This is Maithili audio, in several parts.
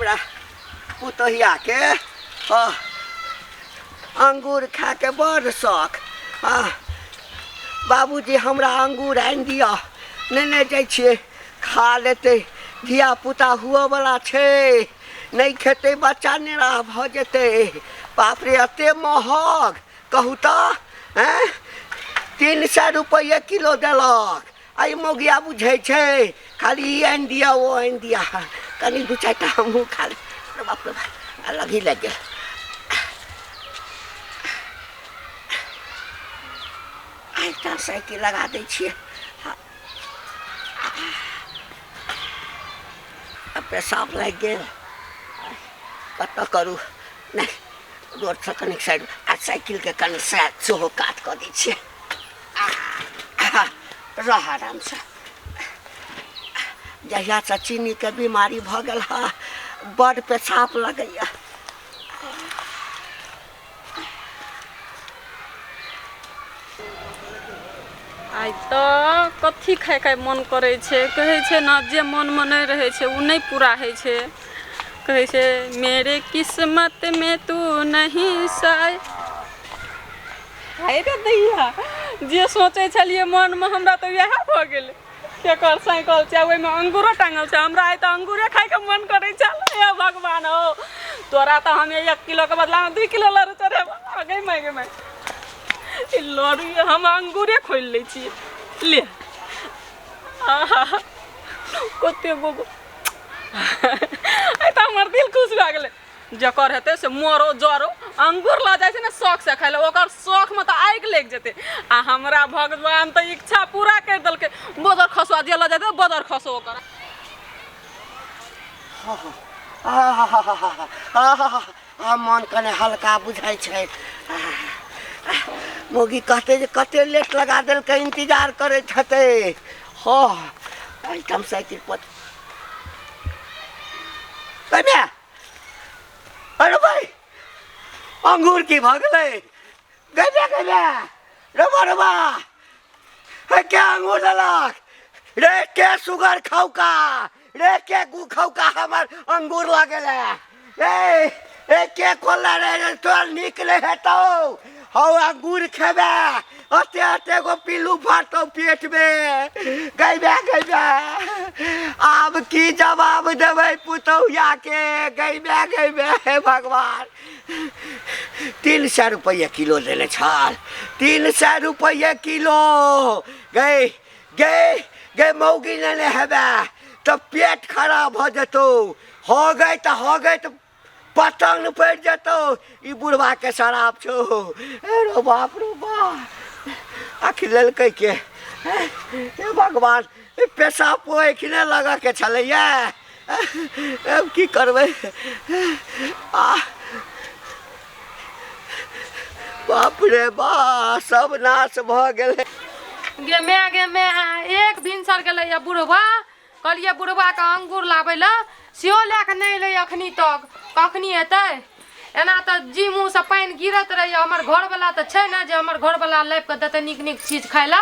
हमरा पुतोहियाके हँ अंगूर खायके बड़ शौक। हँ बाबूजी हमरा अंगूर आनि दिअ। नेने जाइ छियै, खा लेतै। धियापुता हुअवला छै, नहि खेतै बच्चा नेरा भऽ जेतै। बाप रे, एते महग कहू तऽ। आँय, 300 रुपैए किलो देलक। एहि मौगिया बुझै छै खाली ई आनि दिअ ओ आनि दिअ। कनि दू चारिटा हमहूँ खा लेब। अरे बाप रे बाप, अलग ही लागि गेल। एकटा साइकिल लगा दै छियै। आ पेशाब लागि गेल, कतऽ करू? नहि, रोडसँ कनिक साइड आ साइकिलके कनि साइड सेहो कात कऽ दै छियै। रह आरामसँ। जहियासँ चीनीके बीमारी भऽ गेल हँ, बड्ड पेशाब लगैए। आइ तऽ कथी खायके मन करै छै? कहै छै ने, जे मनमे नहि रहै छै ओ नहि पूरा होइ छै। कहै छै मेरे किस्मत में तू नहीं साय। हाय रे दैया, जे सोचै छलियै मनमे हमरा तऽ वएह भऽ गेलै। केकर साइकिल छै, ओहिमे अंगूरो टाँगल छै। हमरा आइ तऽ अंगूरे खायके मन करै छल। हे भगवान हो, तोरा तऽ हम 1 किलोके बदलामे 2 किलो लड्डू चढ़ेबो। गै माय, गै माय, ई लड्डू हम अंगूरे खोलि लै छियै। ले, आहा, कते गो आइ तऽ हमर दिल खुश भए गेलै। जकर हेतै से मरो जरो, अंगूर लऽ जाइ छै ने शौकसँ खाय लए, ओकर शौकमे तऽ आगि लागि जेतै। आ हमरा भगवान तऽ इच्छा पूरा करि देलकै। बदर खसुआ जे लऽ जेतै, बदर खसो ओकर। आ मन कने हल्का बुझाइ छै। मौगी कहतै जे कते लेट लगा देलकै, इंतजार करैत हेतै। हँ, एहिठाम साइकिल पर। अरे भाइ, अंगूर की भऽ गेलै? गैबे गैबे, रबा रबा, हे के अंगूर देलक रे? के सुगर खौका रे, के गु खौका हमर अंगूर लऽ गेलै रे? ए के खोलला रे? रे तोरा नीक नहि हेतौ। हौ, अंगूर खेबे, अते अते गो पिल्लू फाटतौ पेटमे। गैबे गैबे, आब की जवाब देबै पुतौहिया के? गैबे गैबे, हे भगवान, 300 रुपैआ किलो देने छल, 300 रुपैआ किलो। गै गै गै, मौगी लेने हेबे तऽ पेट खराब भऽ जेतौ। हो गई तऽ हो गई, तऽ पतंग पड़ि जेतौ। ई बुढ़बाके शराब छौ। रो बाप रो बाप, आखिर लेलकै के? हे भगवान, ई पेशाबो एखने लगऽके छलैया। आब की करबै? आ बाप रे बा, सब नाश भऽ गेलै। गे माय, गे माय, एक भिनसर गेलैया बुढ़बा। कहलियै बुढ़बाके अंगूर लाबै लए, सेहो लए कऽ नहि एलै अखनी तक। कखनी एतै? एना तऽ जी मुँहसँ पानि गिरैत रहैए। हमर घरवला तऽ छै ने जे हमर घरवला लाबि कऽ देतै नीक नीक चीज खाय लए।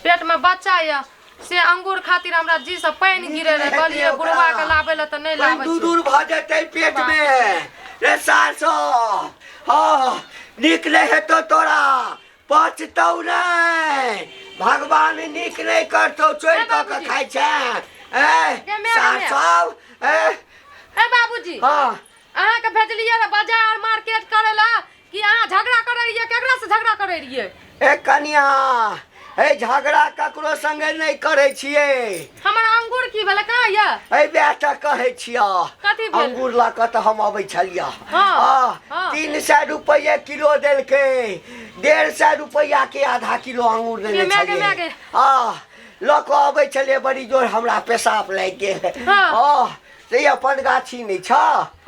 पेटमे बच्चा यऽ, से अंगूर खातिर हमरा जीसँ पानि गिरै रहै। कहलियै बुढ़बाके लाबै लए तऽ नहि लाबै छै। दूर दूर भऽ जेतै पेटमे रे सार सब। हँ, नीक नहि हेतौ तोरा, पचतौ नहि। भगवान नीक नहि करतौ, चोरि कऽ के खाइ छै। ए गे माय, गे सार माय। सब, ए ए बाबूजी। हँ। अहाँके भेजलियै रऽ बाजार मार्केट करै लए कि अहाँ झगड़ा करै रहियै? केकरा से झगड़ा करै रहियै? ए कनिया, ए झगड़ा ककरो संगे नहि करै छियै। हमर अंगूर की भेलै, कहाँ यऽ? एहि बेटा कहै छियह। कथी भेल? अंगूर लऽ कऽ तऽ हम अबै छलियह। हँ, हँ, हँ। 300 रुपैए किलो देलकै। 150 रुपैआ के आधा किलो अंगूर देने गे माय, गे छलियै। माय, गे। हँ, लऽ कऽ अबै छलियै, बड़ी जोर हमरा पेशाब लागि गेल। हँ। हँ, से अपन गाछी नहि छ?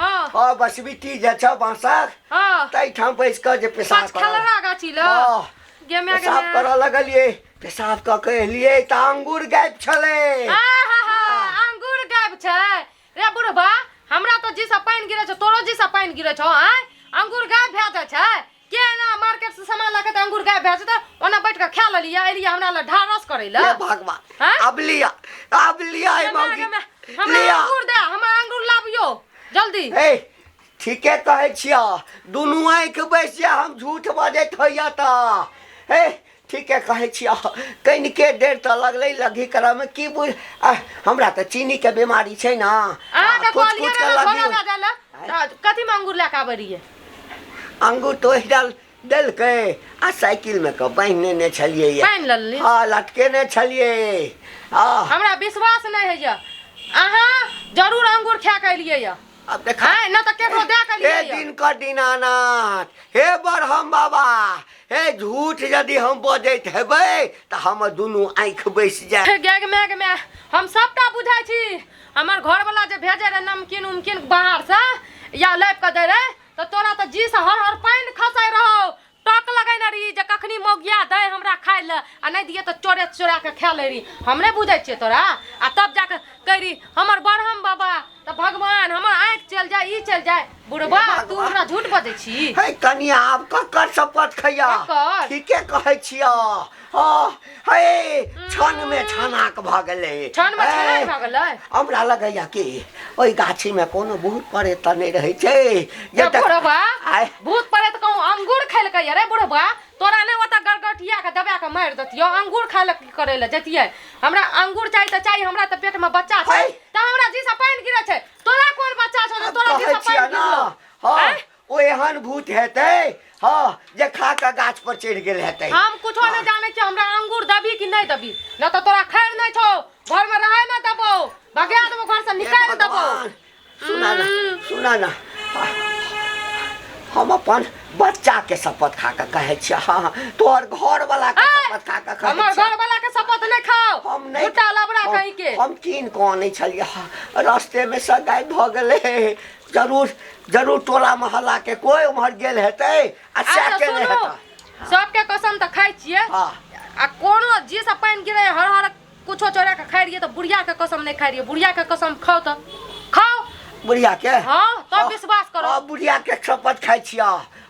हँ। हँ, बसबिट्टी जे छ बाँसक, हँ, ताहिठाम बैस कऽ जे पेशाब पाँच करऽ खलरा गाछी लग। हँ। गे माय, गे पेशाब माय। करऽ लगलियै, पेशाब कऽ के एलियै तऽ अंगूर गायब छलै। आहाहा, अंगूर गायब छै रे बुढ़बा। हमरा तऽ जी से पानि गिरै छौ, तोरो जी से पानि गिरै छौ। आँय, अंगूर गायब भए जाइ छै? के एना मार्केट से सामान लऽ के तऽ अंगूर गायब भए जेतै? ओना बैठ कऽ खा लेलियै, एलियै हमरा लए ढारस करै लए। हे भगवान। आँय? अब लिया, अब लिया, गे माय, मौगी गे माय, हमरा लिया। अंगूर दे, हमरा अंगूर लाबियो। जल्दी। ए ठीके कहै छियह, दुनू आँखि बैस जा, हम झूठ बजैत होइए तऽ। हे ठीके कहै छियह, कनिके देर तऽ लगलै लग्घी करऽमे। की बुझ हमरा तऽ चीनीके बीमारी छै ने। अहाँके कुछ कहलियै कुछ के रहे लग्घी झोला लऽ जाय लए, तऽ कथीमे अंगूर लए कऽ आबै रहियै? अंगूर तऽ ओहि डाल देलकै आ साइकिलमे कऽ बान्हि नेने छलियै। बान्हि लेली? हँ, लटकेने छलियै। हँ। हमरा विश्वास नहि होइए, अहाँ जरूर अंगूर खा कऽ एलियै यऽ। अब देखा आँय, नहि तऽ केकरो दए कऽ हे एलियै यऽ। दिन का दीनानाथ, हे बरहम बाबा, हे झूठ यदि हम बजैत हेबै तऽ हमर दुनू आँखि बैस जाय। गे गे माय, गे माय, हम सबटा बुझै छी। हमर घरवला जे भेजै रहै नमकीन उमकीन बाहरसँ या लाबि कऽ दै रहै तऽ तोरा तऽ जी से हर हर पानि खसै रहौ, टक लगेने रही जे कखनी मौगिया दै हमरा खाइ लए, आ नहि दिए तऽ चोरे चोरा कऽ खा लै रही। हम नहि बुझै छियै तोरा। आ तब जाकऽ कहै रही हमर बरहम बाबा तऽ भगवान, हमर आँखि चलि जाय, ई चलि जाय। बुढ़बा, तू हमरा झूठ बजै छी? हे कनिया, आब ककर शपथ खैया? ककर? ठीके कहै छियह। हँ, हे क्षण में छनाक भऽ गेलै। क्षण में छनाक भऽ गेलै? हमरा लगैया कि ओहि गाछी में कोनो भूत प्रेत तऽ नहि रहै छै जे ए बुढ़बा, आय। भूत प्रेत कहूँ अंगूर खेलकै रे बुढ़बा? तोरा नहि ओतऽ गरगठिया के दबा के मारि देतियौ। अंगूर खाय लए की करै लए जैतियै? हमरा अंगूर चाही तऽ चाही, हमरा तऽ पेट में बच्चा छै। है। तऽ हमरा जी से पानि गिरै छै, तोरा कोन बच्चा छौ जे तोरा जी कहै से छियै पानि ने गिरलौ? हँ। आँय? ओ एहन भूत हेतै हँ जे खा कऽ गाछ पर चढ़ि गेल हेतै। हम कुछो नहि जानै छियै। हमरा अंगूर देबही कि नहि देबही? नहि तऽ तोरा खैर नहि छौ, घरमे रहै नहि देबौ, भगा देबौ घरसँ, हे निकालि देबौ। भगवान, सुना ना, सुना ना, हम अपन बच्चा के शपथ खा कऽ कहै छियै, हँ, तोहर घर वाला के ऐ, शपथ खा कऽ कहै हमर छियै। घर वाला के शपथ नहि खाओ। हम नहि झूठा लबड़ा कहीं के। हम कीन कऽ आनै छलियै, रस्ते में से गायब भऽ गेलै। जरूर जरूर टोला मोहल्ला के कोई उम्हर गेल हेतै आ सएह अच्छा केने सुनू, हेतै। सबके कसम तऽ खाइ छियै हँ। आ कोनो जी से पानि गिरे हर हर कुछो चोरा के खाइ रहियै, तऽ बुढ़िया के कसम नहि खाइ रहियै। बुढ़िया के कसम खाउ तऽ खाउ। बुढ़िया के? हँ, तब विश्वास करो। हँ, बुढ़िया के शपथ खाइ छियै।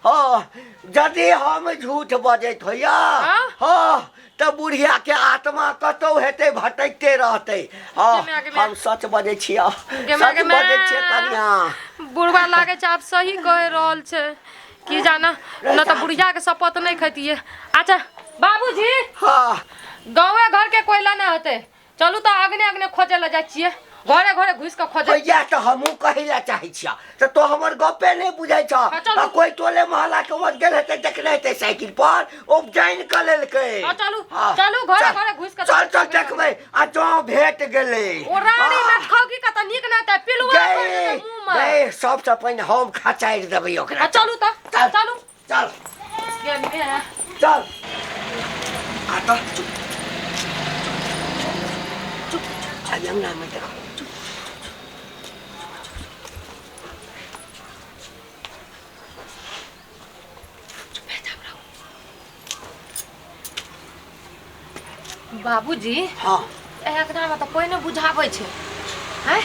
हँ, यदि हम झूठ बजैत होइया हाँ? हँ, तऽ बुढ़िया के आत्मा कतौ हेतै, भटकते रहतै। हँ। गे माय, गे माय। हम सच बजै छियै। गे माय, सच गे माय। बजै छियै कनिया। बुढ़वा लागे छै आब सही कहि रहल छै की जाना, न तऽ बुढ़िया के शपथ नहि खैतियै। अच्छा बाबूजी। हँ। गाँवे घर के कोयला नहि होतै, चलू तऽ अगने अगने खोजै लए जाइ छियै, घरे घरे घुसि कऽ खोजै। इएह तऽ हमहूँ कहै लए चाहै छियह, तऽ तो हमर गपे नहि बुझै छह। हँ, चलू। आ कोइ टोले मोहल्ला के उम्हर गेल हेतै, देखने हेतै साइकिल पर, ओ जानि कऽ लेलकै। हँ, चलू, हँ, चलू, घरे चल, घरे घुसि कऽ चल चल, देखबै। देखबै आ जँ भेट गेलै। ओ रानी हँ, में खौगी के तऽ नीक नहि हेतै, पिलुआ गै, पड़ि जेतै मुँह मे। गै, सबसँ पहिने हम खचारि देबै ओकरा। हँ, चलू तऽ। चल। चलू। चल। गे मे। चल आ तऽ चुप चुप आ अंगना में देखो। बाबूजी। हाँ। एकरा में तऽ कोइ नहि बुझाबै छै हैं?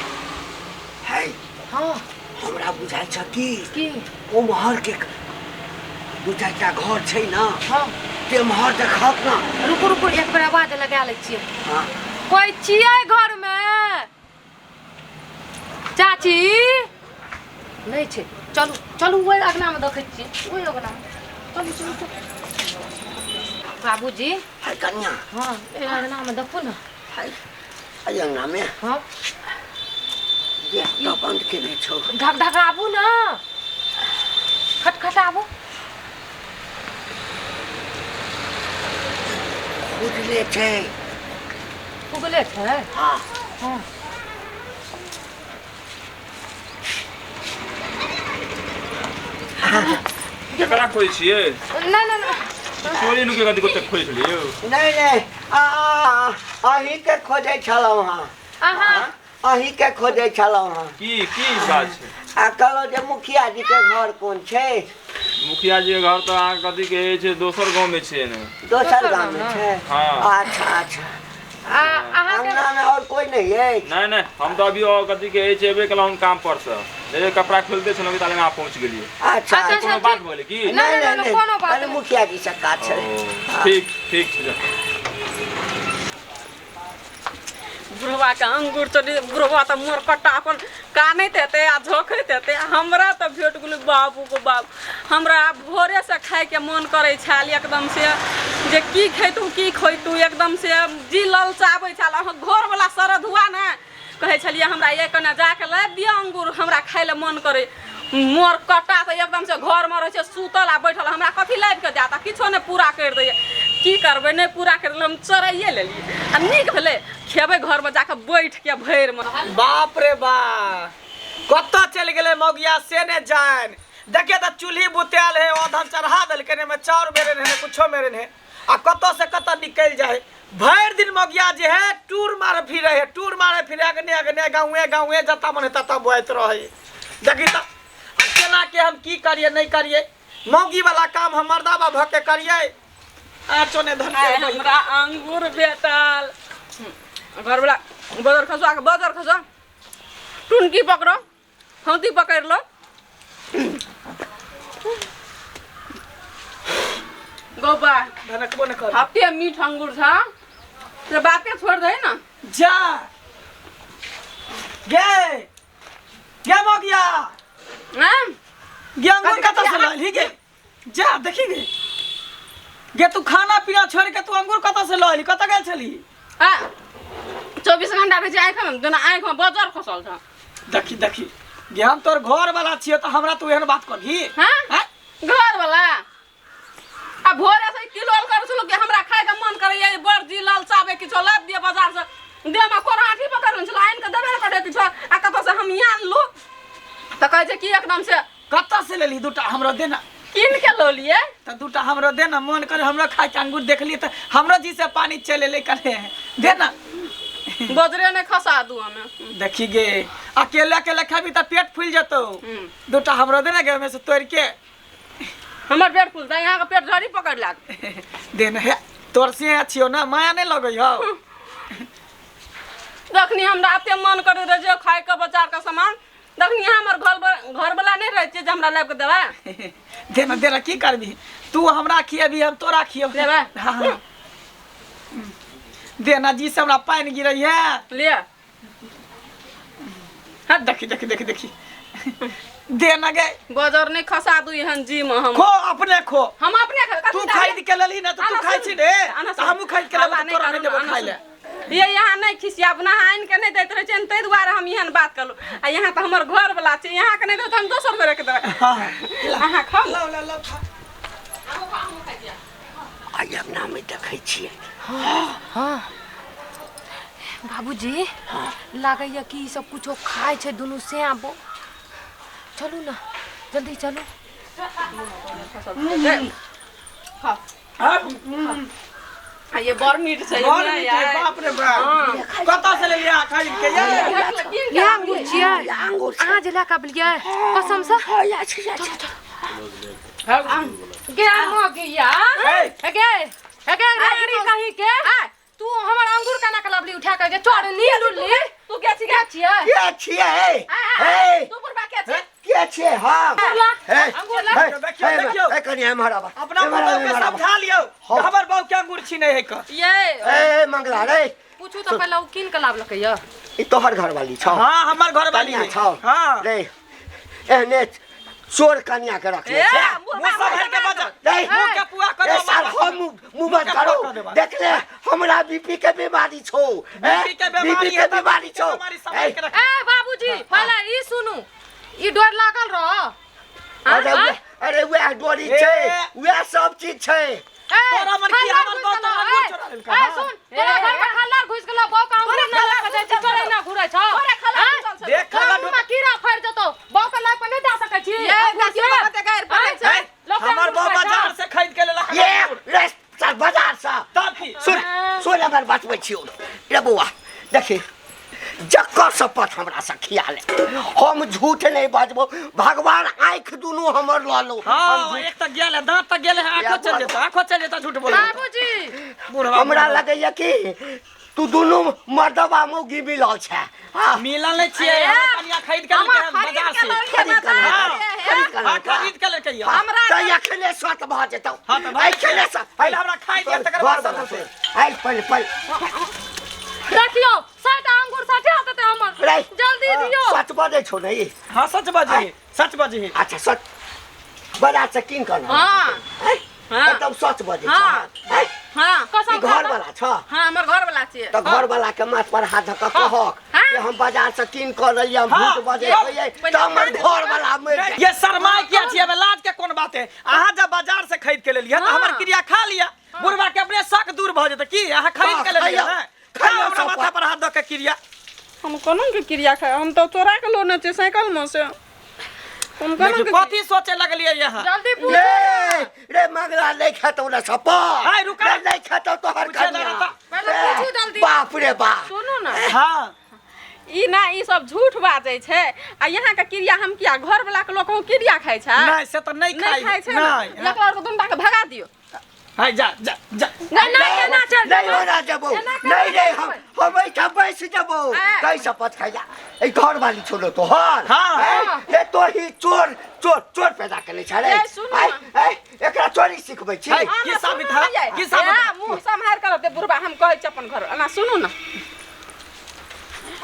है। हाँ। हमरा बुझाइ छ कि की? ओम्हर के दू चारिटा घर छै ने। हाँ। तेम्हर देखहक ने। रुकू रुकू, एक बेर आवाज लगा लै छियै। हाँ। कोइ छियै घरमे? चाची नहि छै। चलू चलू, ओहि अगनामे देखै छियै, ओहि अगनामे चलू चलू चलू। बाबूजी। है कनिया। हाँ, एहि अगनामे देखू ने। है एहि अंगनामे? हाँ। गेट तऽ बंद केने छौ। ढक ढकाबू ने, खटखटाबू। खुजले छै। उगले छै? हाँ। हाँ। केकरा खोजै छियै? नहि नहि नहि। चोरी नुके कथी गोटे खोजै छलियै यौ? नहि नहि, आ अहीँके खोजै छलहुँ हँ। अहाँ? अहीँके खोजै छलहुँ हँ। की की बात छै? आ कहलहुँ जे मुखिया जी के घर कोन छै? मुखिया जी के घर तऽ अहाँके कथी कहै छै, दोसर गाँव मे छै ने। दोसर दोसर गाँव में गाँव छै? हाँ। अच्छा अच्छा। आ अहाँके अंगना में और कोई नहीं अछि? नहि नहि, हम तऽ अभी और कथी कहै छै, एबे केलहुँ हम काम पर से, जे कपड़ा खोलिते छलहुँ कि ताले अहाँ पहुँच गेलियै। अच्छा। अच्छा, कोनो बात भऽ गेलै की? नहि, नहि, नहि, कोनो बात कनि नहि। मुखिया जी से काज छलै। ओ, ठीक ठीक छै, जाउ। बुढ़वा के अंगूर चोरी। बुढ़वा तऽ मोर कट्टा अपन कानैत हेतै आ झोंकैत हेतै। हमरा तऽ भेट गेलै बाबू गो बाबू। हमरा भोरेसँ खाइके मोन करै छल एकदम से, जे की खैतू की खैतू, एकदम से जी ललचाबै छल। अहाँ घरवला सरधुआ ने कहै छलियै हमरा, ये कने जाके लाबि दिअ अंगूर, हमरा खाइ लए मन करै। मोर कट्टा तऽ एकदम से घरमे रहै छै सुतल आ बैठल, हमरा कथी लाबि कऽ देत? आ किछो नहि पूरा करि दैए। की करबै, नहि पूरा करि देलै, हम चोराइए लेलियै आ नीक भेलै, खेबै घरमे जाकऽ बैठके भरिमे। बाप रे बा, कतऽ चलि गेलै मौगिया से ने जान। देखिए तऽ चूल्ही बुतायल है, ओधन चढ़ा देलकै, ने चाउर मेरे ने कुछो मेरे ने, आ कतऽ से कतऽ निकलि जाइ है। भरि दिन मौगिया जे है टूर मारे फिरे है, टूर मारे फिरे, अगने अगने गाँवे गाँवे जतऽ मन है ततऽ बोआइत रहै। देखी तऽ आ केना के हम की करिए नहीं करिए, मौगी वाला काम हम मर्दाबा भऽ के करिए। आचो ने धन आइ हमरा अंगूर भेटल। घरवला बजर खसुआ के बजर खसुआ टुनकी पकड़ो, हौती पकड़ि लो। गोबा धनकबो ने कर। हफ्ते मीठ अंगूर छा से बाते छोड़ दे ना। जा गे गे मौगिया। हाँ? गे अंगूर कतऽ से लायल ही गे? जा देखी गे, गे तू खाना पीना छोड़ के तू अंगूर कतऽ से लऽ एली? कतऽ गेल छली? आ 24 घंटा रहै छै आँखिमे, जेना आँखिमे बजर खसल छ। देखी देखी गे, हम तोर घर वाला छियो तऽ हमरा तू एहन बात करही? हाँ? हाँ? घर वाला आ भोरे से किलोल करै छलहुँ कि हमरा खाइके मन करैया, बड़ जी ललचाबै, किछो लाबि दिअ बाजार से। देहमे कोराठी पकड़ने छलहुँ, आनि कऽ देबे नहि करै किछो, आ कतऽ से हम यहाँ आनलहुँ तऽ कहै छै कि एकदम से। कतऽ से लेली? दूटा हमरो दे ना। कीन के लऽ लिए। तऽ दूटा हमरो दे ना, मन करे हमरो खाय के। अंगूर देखलिए तऽ हमरो जी से पानी चलि एलै, कने दे ना। बजरे नहि खसा दू हमे। देखी गे, अकेले अकेले खेबी तऽ पेट फूलि जेतौ। दूटा हमरो दे ना गे, ओहिमे से तोड़ि के। हमर पेट फूलतै? अहाँके पेट झड़ी पकड़ि लाग। दे ना। हे तोर से छियौ ना, माया नहि लगै हौ। जखनी हमरा एते मन करै रहै जे खाइके बाजारके सामान, तखनी अहाँ हमर घर घरवला नहि रहै छियै जे हमरा लाबि कऽ देबै? देना देना, की करबी तू? हमरा खिएबी, हम तोरा खिएबी। लेबै? हाँ हाँ। देना, जी से हमरा पानि गिरै है। लिअ। हाँ, देखी देखी देखी देखी, देना गे। बजर नहि खसा दू एहन जी मे हम। खो, अपने खो। हम अपने खा- तू खरीद के लेली ना तऽ तू खाइ छी ने, तऽ हमहूँ खरीद के लेबै तऽ तोरा नहि देबो खाइ ले। ये यहाँ नहि खिसिया, अपना आनि के नहि दैत रहै छै, ताहि दुआरे हम एहन बात कहलहुँ। आ यहाँ तऽ हमर घरवला छै, यहाँ के नहि देबै तऽ हम दोसर गोरे के देबै। हाँ। अहाँ खाउ। लाओ लाओ लाओ, खा। आइ अपनामे देखै छियै। हाँ बाबूजी, लागैया कि ई सब कुछो खाइ छै दुनू श्याम। चलू ना, जल्दी चलू। आ ये बड़ मीठ छै। बड़ मीठ है, बाप रे बाप। कतऽ से लेलियै अहाँ खरीद के ये? इएह अंगूर छियै? अंगूर। अहाँ जे लए कऽ अबलियै कसम से? हँ, इएह छै, इएह छै। गे मगिया, हे। गे हे गे रानी कहीं के, तू हमर अंगूर केना के लबली उठा के? गे चोरनी लुल्ली, तू के छी? के छियै? के छियै? हे, तू बुढ़बा के छी? के छियै हम? हे। अंगूर ला। हे, देखियौ, हे, देखियौ। हे, कनि एम्हर आबा। अपना एम्हर आबा, पुतहु के एम्हर आबा। समझा लियौ। हँ। हमर बहू के अंगूर छीनै है कऽ। ये ए मंगला रे। पूछू तऽ पहिले ओ कीन के लाबलकै यऽ। ई तोहर घरवाली छौ? हाँ, हमर घरवाली कनिया है। छौ? हाँ। रे, एहने चोर कनिया के रखने ए छै। बुढ़बा। मुँह सम्हारि के बजा। रे, मुँह के पुआ कऽ ए दो। साल हम मुँह बंद मुँह के करो। पुआ कऽ देबा। देख ले, हमरा बीपी के बीमारी छौ। बीपी के बीमारी बीपी के है तऽ बीमारी बीपी के छौ। बीमारी सम्हारि के रख। ए बाबूजी, पहिले ई सुनू, ई डोर लागल रह? अरे अरे, वएह डोरी छै, ए। वएह सब चीज छै। ए, तोरा मन की खल्लार हमर घुसि बहू गेलौ, तोरा अंगूर ए, चोरा लेलकै, ए, हाँ। सुन, तोरा घर में खल्लार घुसि गेलौ, बहू के अंगूर ना लऽ कऽ जाइ छी, चोरै ना घुरै छौ। तोरे खल्लार आँय? घुसल छौ। देख तोरा खल्लार। मुँह में कीड़ा फड़ि जेतौ, बहू के लऽ कऽ नहि दऽ सकै छी ये अंगूर देखियौ से? कते गारि पड़ै छै। आँय? लोक के हमर अंगूर बहू खाइ छौ? बाजार से खरीद के लेलक ये अंगूर। रे चल बाजार से। तब की? सुन सुन, अगर बचबै छियौ रे बौआ, देखी, जकर शपथ हमरा से खिया ले, हम झूठ नहीं बजबो। भगवान आँखि दुनू हमर लऽ लो। हाँ, एक तक गेल है, दांत तक गेल है, आंखो चल जेता, आंखो चल जेता झूठ बोले। बाबूजी। बुढ़वा। हमरा लगैया कि तू दुनू मर्दबा मौगी मिलल छै। हाँ। मिलल नहीं छियै। अरे, हमर कनिया खरीद के हमरा लेलकै हन खरीद बाजार के से। लौलियै खरीद के बाजार लौलियै। से। खरीद के हाँ, लौलियै। खरीद के लेलकै यऽ। हमरा तऽ एखने सत भऽ जेतौ। हाँ, तऽ भऽ एखने सत। पहिले हमरा खाइ दिअ, तकर बाद घर सत वाला हेतै। आइ पहिले पहिले। देखियो साइटा अंगूर सठिया देते हमर रे जल्दी दियो सच बजै छौ ने ई हाँ सच बजे है सच बजे है अच्छा सच बाजार से कीन कर हाँ। हाँ। एकदम सच बजै हाँ। छ हैं? हाँ कसम ई घर वाला छ हाँ हमर घर वाला छियै तऽ घर वाला के माथ पर हाथ धऽ कऽ कहक हाँ। कि हम बाजार से कीन कऽ लेलियै हम हाँ। झूठ बजै छियै तऽ हमर घर वाला मरि जाय ये शर्माए किया छियै एहिमे लाज के कोन बात है अहाँ जब बाजार से खरीद के लेलियै तऽ हमर क्रिया खा लिअ बुढ़वा के अपने शक दूर भऽ जेतै की अहाँ खरीद के लेलियै हाँ, ने खइयौ, खाउ हमरा सब माथा पर हाथ दऽ के क्रिया हम कोना के क्रिया खाय हम तऽ चोरा के लोने छियै साइकिल में से हम कोना देखियौ के कथी सोचे लगलियै यहाँ जल्दी पूछ रे रे मंगला नहीं खेतौ ने सपा हाय, रुका। रे नहीं खेतौ तोहर पूछे कनिया लगा पहिले रे, पूछू जल्दी। बाप रे बाप सुनू ने हाँ ई ना ई सब झूठ बाजै छै आ यहाँ के क्रिया हम किया घर वाला के लोग कहूँ क्रिया खाइ छै नहीं से तऽ नहीं नहीं खाइ खाइ छै ने नहीं एकरा आरके दुनू के भगा दियौ हाय जा जा जा नहीं नहीं केना चल नहीं होना जबो एना केना नहीं नहीं हम जेबै? हम एहिठाम बैस जबो आँय। कई शपथ खाइया ई घर वाली छोड़ो तोहर हाँ। हैं? ये तो ही चोर चोर चोर पैदा केने छै रे ए, सुनू आँय, ना। आँय, एकरा चोरी सिखबै छी हाय। हाँ, की ना, साबित सुनू है? ना यै। की साबित ए, मुँह सम्हारि कऽ रहतै बुढ़बा हम कहै छी अपन घर एना सुनू ने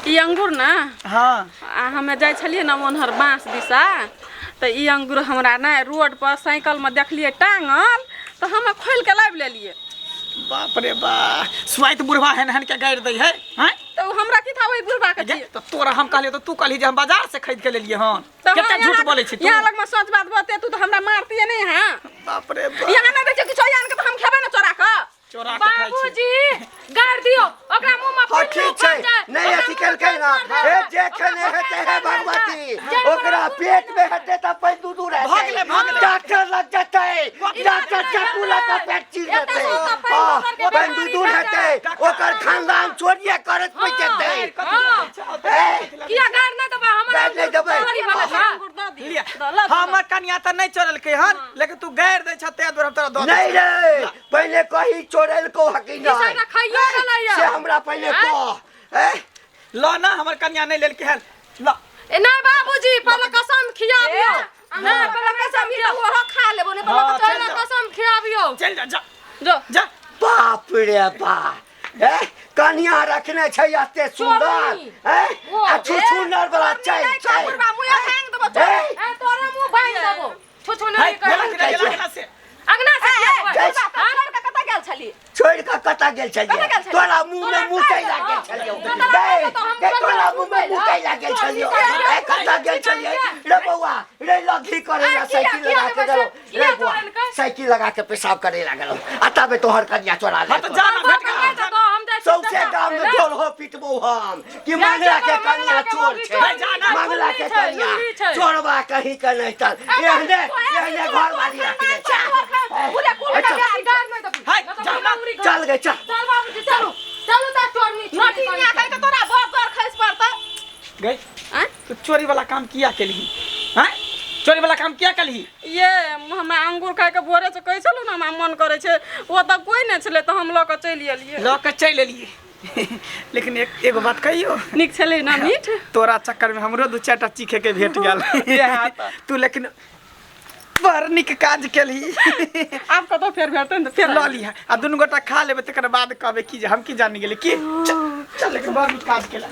ई अंगूर ने हाँ आ हमे जाइ छलियै ने ओन्हर बाँस दिशा तऽ ई अंगूर हमरा ने रोड पर साइकिलमे देखलियै टाँगल तऽ हमे खोलि कऽ लाबि लेलियै बाप रे बा स्वाइत बुढ़वा हेन हेन के गारि दै है हैं तऽ ओ हमरा की था ओहि बुढ़बा के गे, छियै तऽ तोरा हम कहलियै तऽ तू कहली जे हम बाजार से खरीद के लेलियै हन तऽ कते हाँ, झूठ यहाँ- बोलै छी तू यहाँ लगमे सच बात बते तू तऽ हमरा मारतियै नहि हाँ बाप रे बा यहाँ नहि दै छै किछो आन के तऽ हम खेबै ने चोरा कऽ चोरा के खाइ छी बाबूजी गाड़ दियो ओकरा मुंह में हाँ ठीक छै नहीं अथी केलकै ना हे जे खेने हेतै हे भगवती ओकरा पेट में हेतै तऽ पैन दू दू रहतै भऽ गेलै, भऽ गेलै। डॉक्टर लग जेतै डॉक्टर चक्कू लऽ कऽ पेट चीर देतै हाँ पैन दू दू हेतै ओकर खानदान चोरिये करैत पैस जेतै ए, किया गाड़ ना देबै हमरा गारि नहि देबै। चोरी भऽ गेल अंगूर दऽ दियौ। लिअ दऽ लऽ हमर कनिया तऽ नहि चोरेलकै हन लेकिन तू गारि दै छह ताहि दुआरे हम तोरा दऽ दै नहीं रे पहिले कही चोरेलको हकी ई नहीं सबटा खाइयो गेलैया से हमरा पहिले कह ए छी। लऽ ना हमर कनिया नहि लेलकै हन लऽ ए नहीं बाबूजी पहले कसम खियाबियो नहीं पहले कसम खियाबियो ओहो खा लेबो नहि हाँ, चलि पहले जा कसम खियाबियो चलि जा जा जो जा बाप रे बाप ए कनिया रखने छै एते सुंदर चोरनी। ए ओ, आ छुछुनर वाला छै नहि छै बुढ़बा मुँह भांग देबो ए, ए तोरा मुंह बांध देबो छुछु हाय नहीं गेला कर कि नहि, गेला कि नहि से अंगना से किया देबै? जाइ छी। छोड़ कऽ कतऽ गेल छली छोड़ कऽ कतऽ गेल छलियै कतऽ गेल छलियै? तोरा मुँह में मुतै लागल छलियौ गै गै तोरा मुँह में मुतै लागल छलियौ ए कतऽ गेल छलियै रे बौआ रे लघी करे ला ए, किया- साइकिल किया लगा के देबै गेलौ से? रे किया बौआ तोड़लकै? साइकिल लगा के पेशाब करे लागल आ तबे तोहर कनिया चोरा हाँ लेलकौ तऽ जा ना भेट नहीं गेल तो हम जाइ छी सौंसे चचा गाम में खाबै ला। ढोलहो पिटबौ हम कि मंगला के कनिया चोर छै है, जा ना। मंगला के छै, कनिया लुल्ली छै। चोरबा कहीं के नहीं तर एहने एहने घर वाली रखने छै पूरे कुल अच्छा, बेसी गाड़ नहीं देबै। हाय, नहीं तो जा ना। उड़ी चल गए चल चल बाबूजी चलू चलू ता चोरनी नोटी निया कहि कऽ तोरा भर द्वार खसि पड़तौ गई आँय? तू चोरी वाला काम किया केलही हैं चोरी वाला काम किया केलही ये हमरा अंगूर खाइके भोरे से कहै छलहुँ ने हमरा मन करै छै ओ तऽ कोइ नहि छलै तऽ हम लऽ कऽ चलि एलियै लऽ के चलि एलियै लेकिन एक एगो बात कहियो नीक छलै ने मीठ तोरा चक्कर में हमरो दू चारिटा चीखे के भेट गेल तू लेकिन बड़ नीक काज केलही आब कतौ फेर भेटतै ने तऽ फेर लऽ लिहा आ दुनू गोटा खा लेबै तकर बाद कहबै की जे हम की जानि गेलै की चल चल लेकिन बड़ नीक काज केला